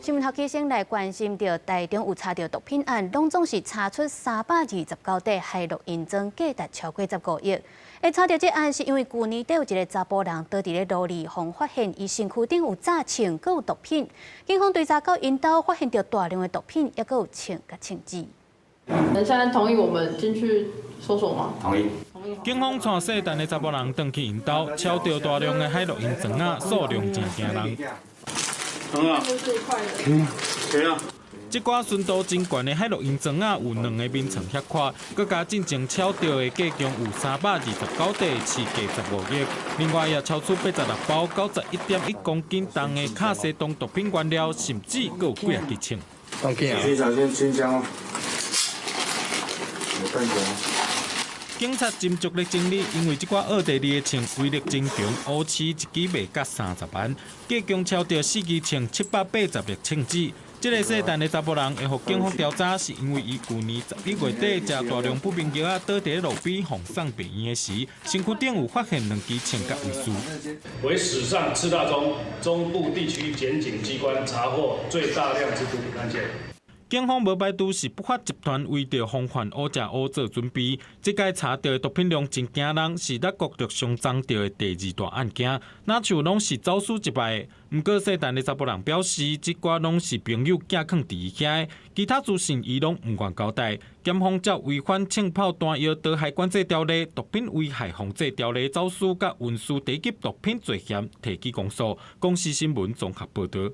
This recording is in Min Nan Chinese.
新聞頭起先來關心著台中有查著毒品案，攏總是查出329塊海洛因磚，價值超過15億。會查著這案是因為舊年底有一个查埔人倒佇咧路裡，予發現伊身軀頂有炸槍，閣有毒品。警方追查到𪜶兜發現著大量的毒品，猶閣有槍佮槍支。你現在同意我們進去搜索嗎？同意。警方帶細陳的查埔人轉去𪜶兜，抄著大量的海洛因磚仔，數量誠驚人。嗯，對啊。這寡純度真懸的海洛因磚仔有兩个眠床遐闊，閣加進前抄著的計共有329塊，市價15億。另外也抄出86包91.1公斤重的卡西東毒品原料，甚至閣有幾仔支槍。先小心清槍哦。我警察斟酌咧整理，因為這寡奧地利的槍威力真強，烏市一支賣甲30萬，計共抄著四支槍、780粒槍子。這个姓陳的查埔人會予警方調查，是因為伊舊年11月底食大量不明藥仔，倒佇咧路邊予送病院的時，身軀頂有發現兩支槍佮遺書。為史上次大宗中部地區檢警機關查獲最大量之毒品案件。警方無排除是不法集團為著防範烏食烏做準備，這擺查著的毒品量真驚人，是咱國陸上贓著的第二大案件。若像攏是走私入來的，毋過姓陳的查埔人表示，這寡攏是朋友寄囥佇伊遐，其他資訊伊攏毋願交代。檢方照違反槍炮彈藥毒害管制條例、毒品危害防制條例走私佮運輸低級毒品罪嫌提起公訴。公視新聞綜合報導。